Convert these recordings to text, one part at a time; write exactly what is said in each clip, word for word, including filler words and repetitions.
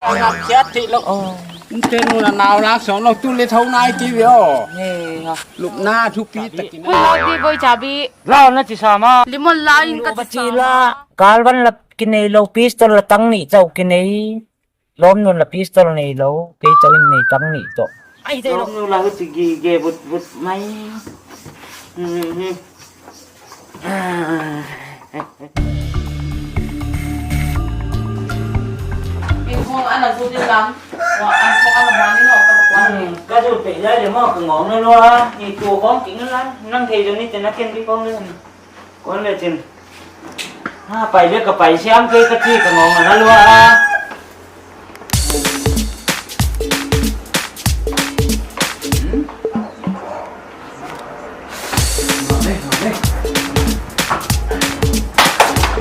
Ngap khiat theih lou. Oh. Nte nu na nau na song lou tu le thou nai ki ve o. He, ha. Lupna thupi takin. Hoi, hoi, di boy chabi. Lau na chi sama. Limon la in ka chi sama. Kalvan la kinei lou, pistol la tang nih chauh kinei. Lawmnu la pistol nei lou, kei chauh in nei tang nih toh. Ai, te lawmnu la huchi gige vut vut mai. Mhm. Inn khong ana zut in lang. Wa an khong ana ban in hong ka kuan. Hmm, ka zut peh lai le maw ka ngawng na lua. Ni tu khong king la. Nang thei zong ni te na ken di khong le. Kuan le chin. Ha, pai le ka pai siam kei ka chi ka ngawng na lua a.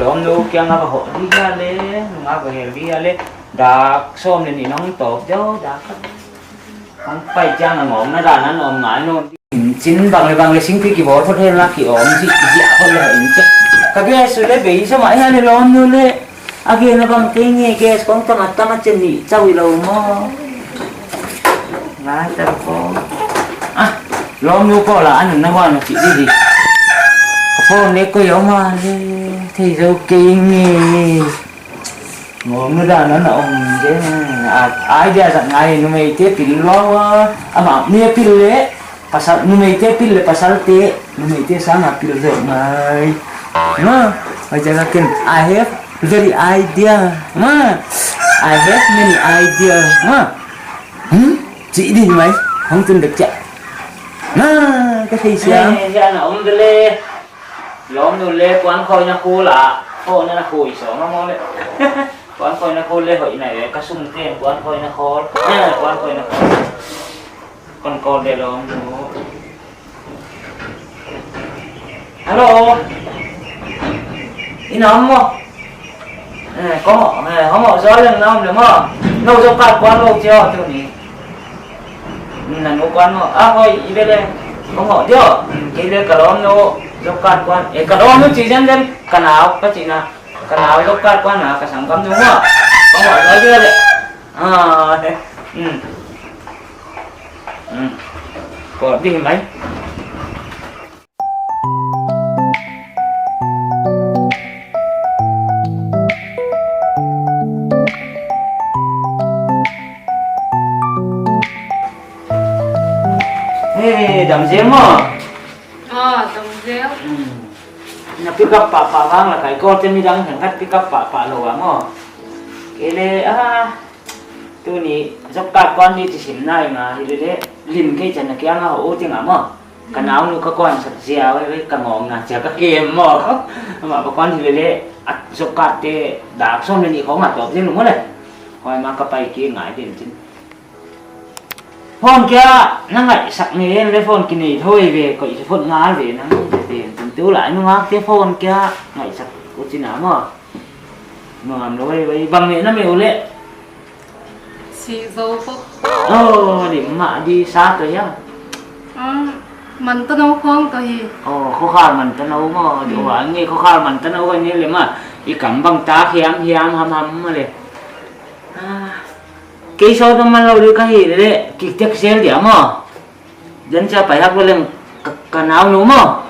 Lawmnu kiang a ka hoh di hia le, nung a ka hel di hia le, dak sawm le nih nong tawp deuh, dak khat. Hong pai chiang a ngawng na dan an om ngai nawn. Chin bang le bang le singpi kibawl phot hen la ki om zi, zi a phot le in che. Ka gas le bei sa mai hia le lawmnu le. A gen a bang kei nge gas kong tam a tam a chen ni chau i lou maw. Ngai ta ko. Ah, lawmnu ko la an na wa na chi di di. Ka phone le ko yo ma le. Thei zo kei nge. Ngawng na dan a na om je. A, idea zat ngai numeite pil lua. Amah mi pil le. Pasal numeite pil le pasalte. Numeite sang a pil zo ngai. Ma, ai jaga ken. I have very idea. Ma, I have many idea. Ma. Hmm? Chi di mai. Hong tun dek cha. Ma, ka thei siam. Eh, ya na om de le. Lawmnu le puan khawina khu la, khawina na khu i sawm a maw le. Puan khawina khu le hoih na e, ka sum te puan khawina khawl. Eh, puan khawina khawl. Kon call de lawmnu. Hello. Inn a om maw? Eh, ko, eh, hong o zo leng na om le maw? Nou job card kuan lou chia tuni. Na nu kuan maw? Ah, hoi, i ve le. Hong o dio. Kei le ka lawmnu job card kuan. Eh, ka lawmnu chi zen zen. Ka nau, ka chihna. Ka nau job card kuan na, ka sanggam nu maw. Hong o zo dio le. Ah, eh. Hmm. Hmm. Ko di mai. Hey, dam zel maw? Ah, dam zel. Hmm. Na pick up pahpah vang la kai ko te midang khat pick up pahpah lou a maw. Kei le, ah, tuni job card kuan di chi sim nai nga, hi le le, lim kei chan na kiang a ho ting a maw. Ka naunu ka kuan sak zia, wei, wei, ka ngawng na chia ka kem maw. Amah ka kuan hi le le, a job card te dak sawm le nih khong a tawp zel maw le. Hoi ma ka pai ki ngai din chin. Phone kia, na ngaihsak ni le phone ki nei thoi ve, ko i phone ngal ve nang te te. Tun tu lai nungak te phone kia, ngaihsak u chin a maw. Nuam lou wei, wei, bang ne na me u le. Si zo ko. Oh, di ma di sa to ya. Ah, man to no khong to hi. Oh, kho khar man to no mo, di wa nge kho khar man to no ko ni le ma. I kam bang ta hiam hiam ham ham ma le. Ah. Kei so to man lou di ka hi le, ki tek sel dia mo. Jan cha pai hak leng ka, ka naunu mo.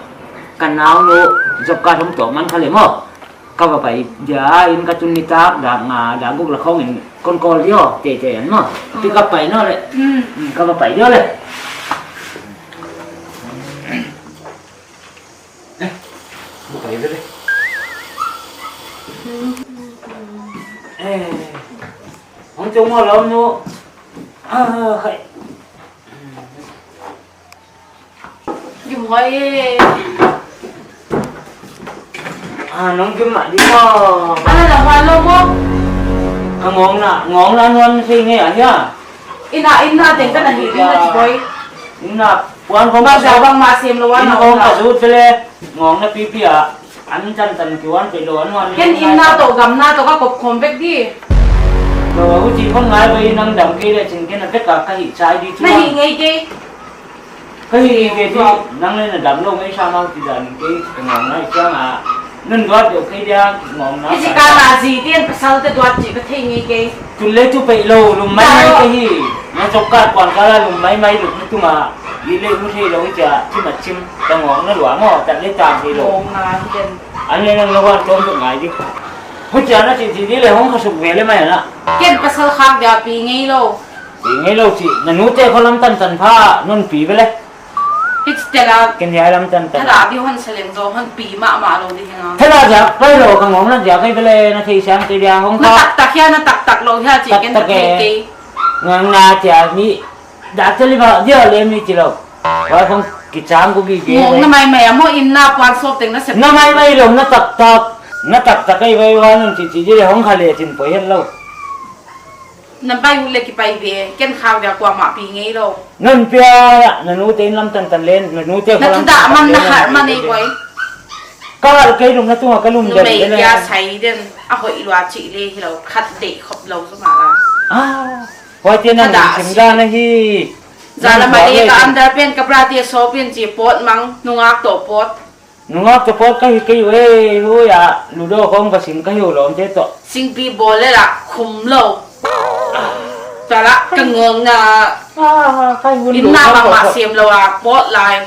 Ka naunu job card hom to man kha le mo. Ka va pai dia in ka tun ni tak dak nga dak guk la khong in kon call dio te te an mo. Pi ka pai no le. Hmm. Hmm, ka va pai dio le. Eh, bu pai ve le. Eh. Hong chong mo lawmnu. Ah, khai. Gim hoi e. Ah, nong gim mah di mo. Ah, la hoi lou mo. Ah, ngawng na, ngawng na nuan sei nge a hia. Inn a, inn a teng ka na hi di na chi boi. Inn a, puan khong ka zut. Bang ma sem lou a na ngawng ka zut le. Ngawng na pipi a. An chan chan ki wan pe lo an wan. Ken inn na to gam na to ka kop khom vek di. Lo, huchi khong ngai bai nang dam kei le chin ken a vek a ka hi chai di chu. Na hi ngei kei. Ka hi ngei kei chu nang le na dam lo mai sa ma ti dan kei ka ngawng na i chang a. Nun duat deuh kei dia, ngawng na. Hichi ka la zi tian pasal te duat chi ka thei ngei kei. Tun le tu pei lou, lum maimai ka hi. Na chok kat kuan ka la lum maimai lum tu ma. Li le mu thei lou chia, chim a chim. Ka ngawng na lua maw, tat le tang thei lou. Ngawng na hi den. An le nang na wan tom tu ngai di. Huchia na chi chi di le hong kha suk ve le mai na. Ken pasal khak dia pi ngei lou. Pi ngei lou chi, na nu te kho lam tan tan pha, nun pi ve le. Hichi te la. Ken hiai lam tan tan. Thada bi hon salen zo hon pi mahmah lou di hi ngawng. Thada dia, pai lou ka ngawng na dia, kai ve le na thei siam kei dia hong kha. Na taktak hia, na taktak lou hia chi ken tak thei kei. Ngawng na chia mi, dak te li ba, dia le mi chi lou. Wa hong kichang ku gi ge. Ngawng na maimai a maw in na puan sop teng na sep. Na maimai lou, na taktak. Na taktak kei vai wa nun chi chi di le hong kha le chin poi het lou. Na bai u le kipai ve, ken khak dia kuamah pi ngei lou. Nan pia, na nu te in lam tan tan len, na nu te kho lam tan tan len. Na thu dah man na har man ei koi. Ka har kei lum na tunga ka lum den. Numei dia sai den, a hoih lua chi le hi lou, khat dei khop lou zu ma la. Ah, huai te na nu sim la na hi. Za la ma le ka underpant ka bra te sop in chi pot mang, nungak toh pot. Nungak toh pot ka hi kei ve, hui a, ludo khong ka sim ka hi u lawm te toh. Singpi bawl le la khum lou. Tala ka ngawng na. Ah, kai hun in na bang ma siam lou a pot lai.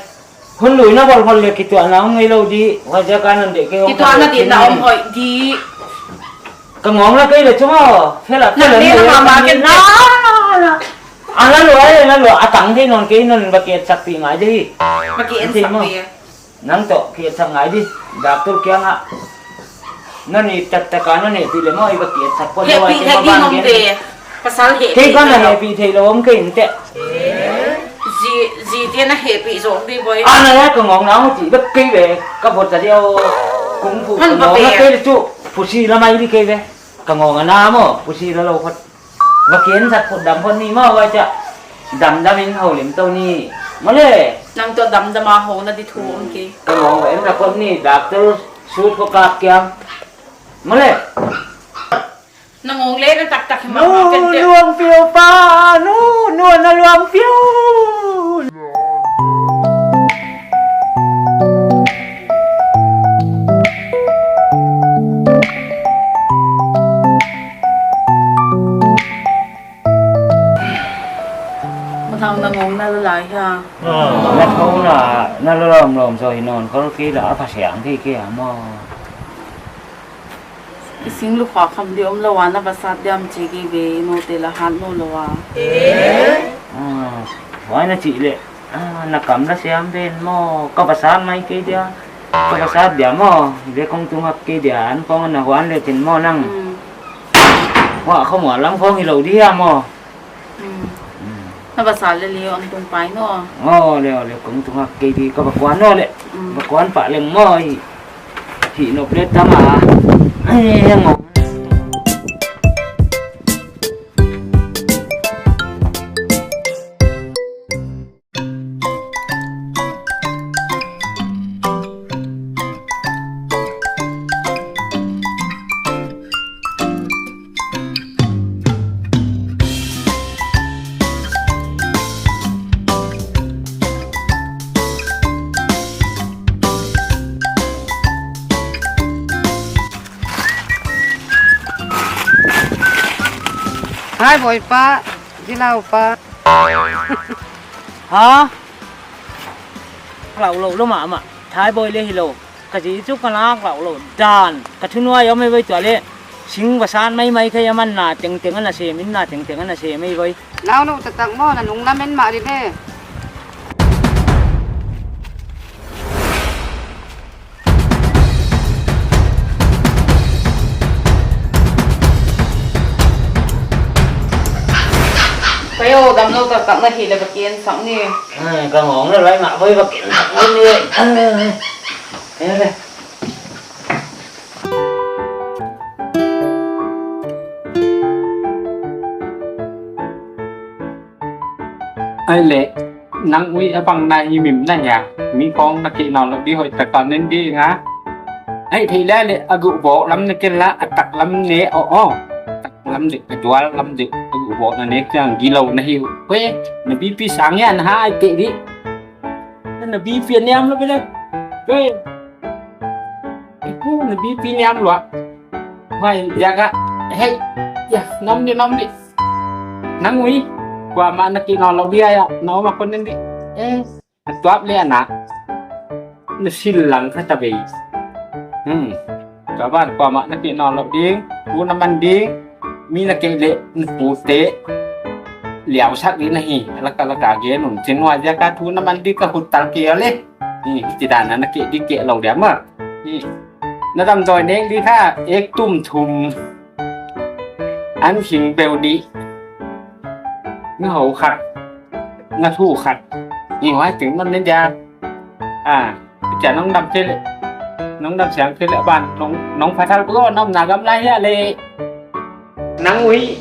Hun lui na bol bol le kituah na ngei lou di, wa ja ka nan de kei hong. Kituah na di na om hoih di. Ka ngawng na kei le chuma, phela phela na le na ma ma ken na. Ana lua, ana lua, a tang thei non kei non ba ke sak pi ngai di. Ba ke en sak pi. Nang toh, ki etsak ngai di, doctor kiang ah. Nang i taktak a nang hehpih le maw, i va ki etsak pon. Hehpih thei di nong ve. Pasal hehpih. Kei ka na hehpih thei lou om kei inte. Zi, zi te na hehpih zong di boy. Ana ya ka ngawng na ngu chi bek kei ve, ka vot ta diau. Kung fu ka ngawng na kei le chu, pusi la mai di kei ve. Ka ngawng ana maw, pusi la lou khot. Va ki etsak phot dam phot ni maw, va cha. Dam dam in houlim tou ni. Maw le. Nang toh dam dam a hou na di thu om kei. Ka ngawng va etsak phot ni, doctor suit ko kap kiang. Maw le. Na ngawng le na taktak hi ma ma ken te. Nu luang piu pa, nu, nu na luang piu. Mathang na ngawng na la lai hia. Ah, na thou na, na la lawm lawm zaw hi nawn khol kei la, a pha siang thei kei a maw. I sing lukha kham di om lou a, na va sat diam chi kei ve, i nu te la hat nu lou a. Ah, huai na chih le. Ah, na kam la siam ven maw, ka va sat mai kei dia. Ka va sat dia maw, ve kong tung hak kei dia, an kong na huan le chin maw nang. Hmm. Huai khong huai lam khong hi lou dia maw. Hmm. Hmm. Na va sat le le on tung pai no. Oh, le, le kong tung hak kei di, ka va kuan no le. Hmm. Va kuan pa leng maw i. Hi nop le tama. Ai, maw. Hai boy pa, di lau pa. Ha? Lau lou lou mahmah. Thai boy le hi lou. Ka zi chu ka lak lau lou dan. Ka thunuai om ei voi tua le. Sing va san mai mai kei a man na tengteng ana sem in na tengteng ana sem ei voi. Lau lou taktak maw na nung lamen mah di le. Payo, damlou taktak na hi le va ki etsak ni. Ai, ka ngawng na lai mah voi va ki etsak voi ni. Ai, ai, ai. Ai, ai. Ai le, nang ui a bang na hi mim na hia. Mi khong na ki nau lak di hoih taktak nen di nga. Ai thei le le a gu bok lam na ken la a tak lam ne o o. Tak lam de a dual lam de a gu bok na ne kiang gilou na hi. Kwe, na B P sang ya na ha ai te di. Na B P niam lo bele. Kwe. Na B P niam lua. Huai ziak a. Hei. Ya, nom di, nom di. Nang ui. Kuamah na kinawn lou dia ya. Na om a kon ning di. Eh. Na tuap le na. Na sil lang kha ta bei. Hmm. Tua ban kuamah na kinawn lou ding. Thu na man ding. Mi na keh le na pute. Liau sak di na hi. Laka laka gen un. Chin huai ziak a thu na man di ka khut tal kei le. Hi, hiti dan a na keh di keh lou dia mah. Hi. Na damdawi nek di kha, ek tum thum. An hing beu di. Nga hou khat. Nga thu khat. Hi huai ting man nen dia. A, chia nong dam thei le. Nong dam siang thei le ban. Nong, nong phathal ko nong na gam lai hia le. Nang ui.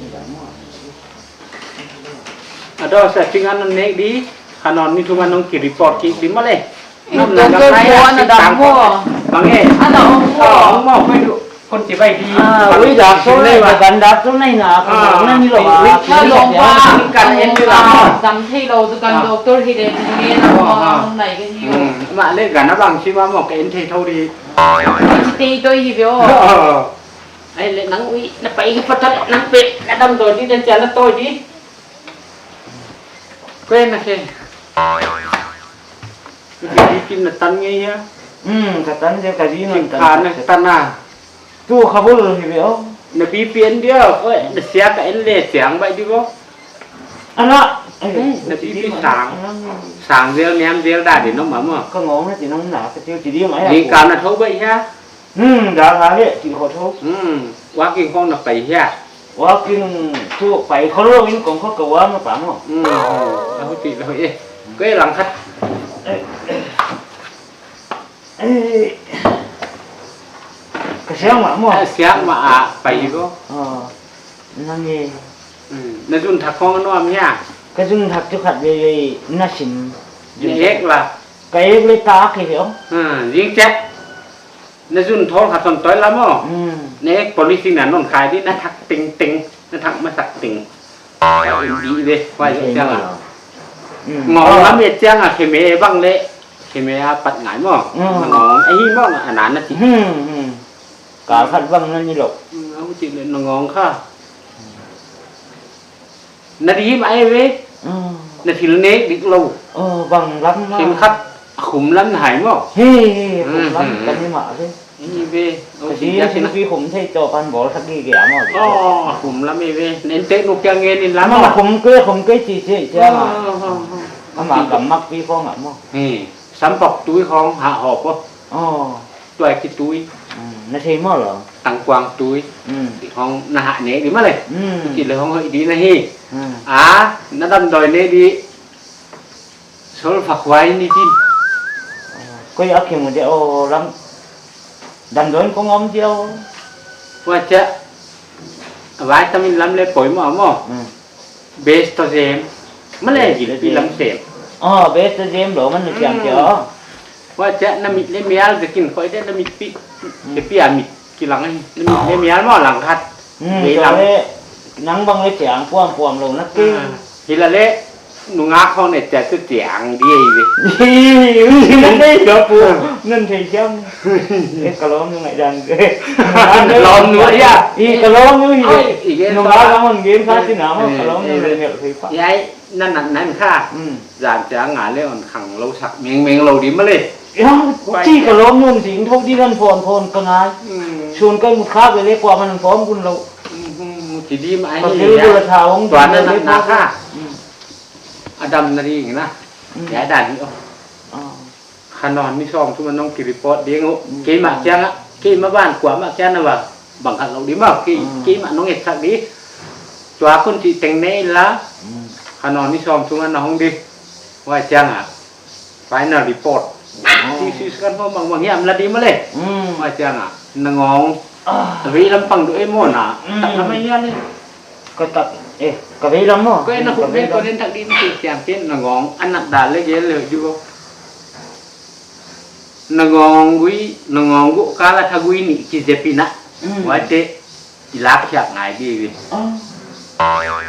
A dawh sa chingan nong nek di, kha non ni thum a nong ki report kik di maw le. Nom na Doctor gam lai Pu a ana si dam tang maw. Bang e. Ana om maw. Oh, om maw, koi du. Kon ti bai di. Ah, ui, doctor nei, kan doctor nei na, kan nei ni lo. Ui, ui, kan en ni la maw. Dam thei lou tu kan doctor hi le ni na maw, nai ke ni. Hmm, ma le gana bang si ma maw, ka en thei thou di. Chi te toi hi ve o. Oh. Ai le nang ui, na pai hi pata le, nang pe, na damdawi di, na chia na toi di. Koi na ke. Ki di kim na tan ngei hia. Hmm, ka tan je ka di non. Kim tan ka na ke. Tan na. Tu kha bul hi ve o. Na B P en dia, oi, na sia ka en le chiang bai di bo. Ana. Hmm, na B P sang. Sang zel niam zel da di no ma mo. Ka ngong na ti nong na ka tiu ti di mai. Di ka na thou bai hia. Hmm, dal ha le, kin khot ho. Hmm, walking khong na pai hia. Walking tu pai khol lou in kong khot ka wa ma pa mo. Hmm, a hu ti lou e. Koi lang khat. Eh, eh. Ka siang ma mo. Ka siang ma a pai ko. Oh, nang e. Hmm, na zun thak khong no am hia. Ka zun thak tu khat ve ve na sim. Ni ek la. Ka ek le ta ke ho. Hmm, jing che. Na zun thol kha ton toi la maw. Hmm. Na ek policy na non khai di na thak ting ting, na thak masak ting. Di ve, wai chiang a. Hmm. Ngong lam e chiang a kheme bang le, kheme a pat ngai maw. Hmm. Ngong a hi maw na na ti. Hmm, hmm. Ka khat bang na ni lo. Hmm, a hu ti le na ngong kha. Na di mai ve. Oh. Na thil nek dik lou. Oh, bang lam ma. Thil khat khum lam hai mo. He, he, khum lam kan ni ma ve. Ni ve. Ka di na thil pi khum thei to kan bol thak di ke amo. Oh, khum lam e ve. Nen te nu kya nge ni lam. Ma khum ke, khum ke chi chi chi ma. Oh, oh, oh. Ama kam mak pi khong amo. He. Sam pok tui khong ha ho po. Oh. Tuai ki tui. Hmm, na thei maw lo. Tangkuang tui. Hmm. Di hong na ha ne di maw le. Hmm. Ki le hong hoi di na hi. Hmm. A, na damdawi ne di. Sol fa khwai ni di. Koi a ki mu de o lam. Damdawi kong om di o. Wa cha. Vitamin lam le poi maw maw. Hmm. Best to jem. Maw le, best to jem. Pi lam sem. Oh, best to jem lo man nu chiang ke oh. Wa cha na mit le mial zekin khoi de na mit pi. Hmm. Ke pi a mit kilang ai. Na mit le mial maw lang khat. Hmm, ve lam. Nang bang le chiang puam puam lo na ke. Ah. Hi la le nungak khong ne cha tu chiang di ai ve. Hi, hi, hi, hi, hi, pu. Nan thei chiang. Eh, ka lawm nu ngai dan. Lawm nu ya. I ka lawm nu hi. Ai, i gen nungak sa. Ka mon gen sa ti na mo, eh, ka lawm nu eh, le mel thei pa. Yai, nan nan nan kha. Hmm. Zan chiang nga le on khang lo sak meng meng lo di maw le. Ya, chi ka lawm nu sing thou di nan phon phon ka ngai. Hmm. Sun kai mut kha ve le kwa man phon kun lo. Hmm, hmm, hmm, ti di mai. Ka ni bil ya. Bula tha hong tua di nan le nan na kha. Hmm. A dam na ri na. Hmm. Ya dan ni oh. Oh. Kha non ni sawm thum a nong ki report ding uh. Mm. Keimah chiang a, keimah ban kuamah chiang a va bang khat lou di maw, kei, mm, keimah nong et sak di. Tua kun chih teng nei la. Mm. Kha non ni sawm thum a na hong di. Huai chiang a. Final report. Oh. Chi si kan hong bang bang hiam la di maw le. Mm. Huai chiang a. Na ngong. Ah. Vei lam pang du e maw na. Mm. Tak na mai ya le. Ka tak, eh, ka vei lam maw. Ko en na khut ve, ko en thak di mah chiang ken na ngong, anak da le gel le di bo. Na ngong gui, na ngong gu ka la thagui ni ki zepina. Mm. Wa te, i lak khiak ngai di ve. Oh.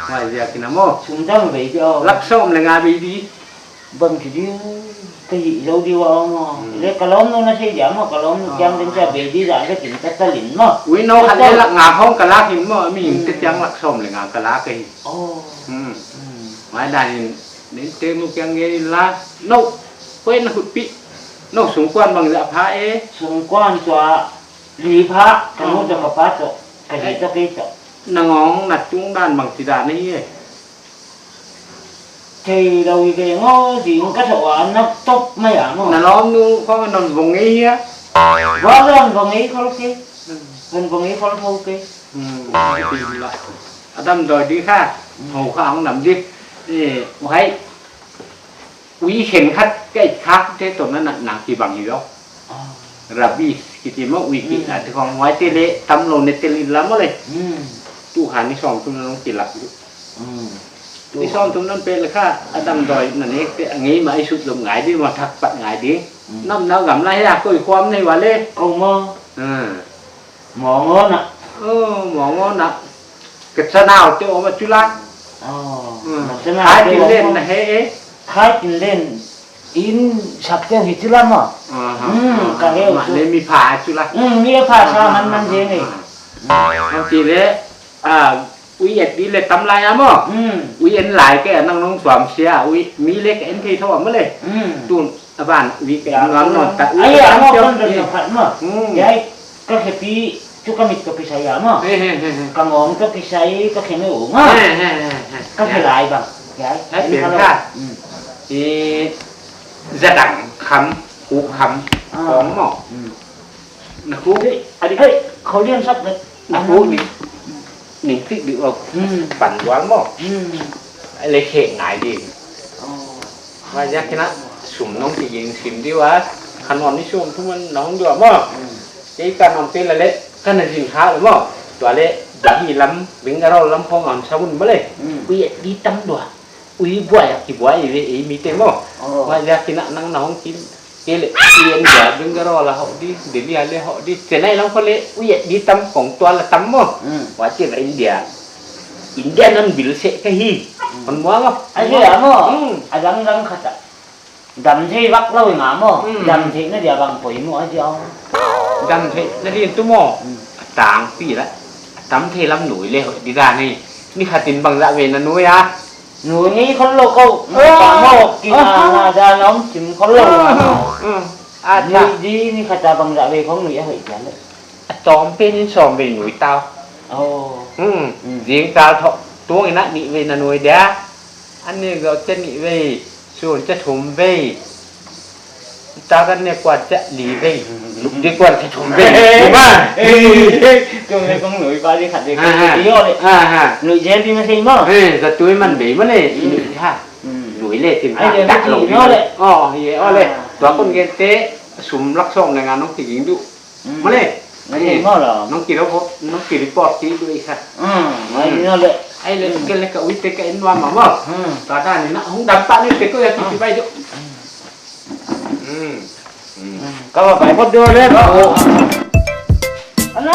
Wa zia kina mo. Sum dang ve di oh. Lak sawm le nga ve di. Bang chi ding, ka hih zou di ua maw. Hmm. Le ka lawmnu na sei dia maw, ka lawmnu kiang ding chia be di za ka tin ka talin maw. Ui, nou khat le lak nga khong ka lak in maw, mi hing te chiang lak sawm le nga ka lak hi. Oh. Hmm. Hmm. Mai dan in, nin te mu kiang nge la, nou, koi na khut pi, nou sungkuan bang za pha e. Sungkuan tua li pha, ka nu toh ka pa toh, ka zi toh kei toh. Na ngawng na tung dan bang chi dan hi e. Thei lou i ve ngo, zing ka thou a, na top mai a maw. Na lawmnu khong non vong ei hia. Wa lon vong ei khol ke. Lon vong ei khol thou ke. Hmm, ti la. A damdawi di kha. Hmm. Hou kha ang nam di. Eh, uhai. Ui khenkhat ka it khak te toh na na nang kibang hi lo. Ah. Rubbish, kiti maw ui pi, hmm, a te khong huai te le tam lou ne tel in la maw le. Hmm. Tu kha ni sawmthum nong kilak. Hmm. Ni sawmthum non pe le kha, a damdawi na nek te a ngei ma i sut lom ngai di, ma thak pat ngai di. Hmm. Nam nau gam lai a koi khuam nei wa le. Ko maw. Hmm. Mawng aw na. Oh, mawng aw na. Ka chanau te om a chu la. Oh, hmm, na chanau te om a. Khai tin len na he e. Khai tin len in sak te hi chu la maw. Aha. Hmm, ka he u chu. Ma le mi pha chu la. Hmm, mi pha sa man man je ni. Ah. Bang chi le, ah, ui et di le tam lai a maw. Hmm. Ui en lai ke nang nong suam sia, ui mi le ke en thei thou maw le. Hmm. Tun a ban ui ke en nuam non ta ui. Ai, a maw kon don phat maw. Hmm. Yai, ka khepi chu ka mit toh kisai a maw. He, he, he, he. Ka ngawng toh kisai, ka khe me u maw. He, he, he, he. Ka khe lai bang. Yai. Hai en pen kha lo. Hmm. I zadang kham, khuk kham, ah, khong maw. Hmm. Na khuk. Hei, a di. Hei, khou lian sap le. Na khuk ni. Ning tik di o. Hmm. Pan dual maw. Hmm. Ai le khe ngai di. Oh. Wa ya kina sum nong ti yin sim di wa. Khan on ni sum tu man nong dua maw. Hmm. Kei ka nong pe la le, ka na jin ha le maw. Tua le, di hi lam, bing a ro lam phong am sabun maw le. Hmm. Ui di tam dua. Ui buai a ki buai ve ei mi te maw. Oh. Wa ya kina nang na hong kin. Ke le, ui en dia bing a ro la ho di, Delhi a le ho di. Chennai lam kho le, ui di tam khong tua la tam maw. Hmm. Wa chi la India. India nan bil se ka hi. Hmm. Kon mua maw. A hi a maw. Hmm. A dang dang khat a. Dam thei vak lou nga maw. Hmm. Dam theihna dia bang poimoh a dia. Dam theihna dia tu maw. Hmm. Tang pi la. Tam thei lam nui le ho di dan hi. Ni khat in bang za ve na nui a. Nui ngei khol lou kou. Ah. Pa maw, ki na, ah, na da nom chim khol lou. Ah. Ah. Ah, ta. Nui di ni khat a bang za ve khong nui a hoih dia le. A tawm pen in sawm ve nui ta. Oh. Hmm. Hmm. Zing kal thok tuang in a nih ve na nui dia. An ni gau te nih ve. Sun te thum ve. Ta kan ne kuat te li ve. Di kuat te thum ve. Ba. Tum le kong nui pa di khat di. Ha, ha. Di yo le. Ha, ha. Nui je di ma sei maw. Eh, za tui man ve maw le. Hmm. Nui ha. Hmm. Nui le tin ai ha. Le ta nui lo di no le. Oh, ye, oh le. Ah. Tua kon gen te sum lak sawm le nga nong ki ging du. Hmm. Maw le. Maw le, eh, maw la. Nong ki report, nong ki report ki du i kha. Hmm, maw le, hmm, no le. Ai le, hmm, ke le ka ui te ka en nuam maw. Hmm. Ka da ni na hong dam pa ni te ko ya ki, hmm, ki bai du. Hmm. Hmm. Hmm. Ka ba bai bot du le ba. Oh. Ana,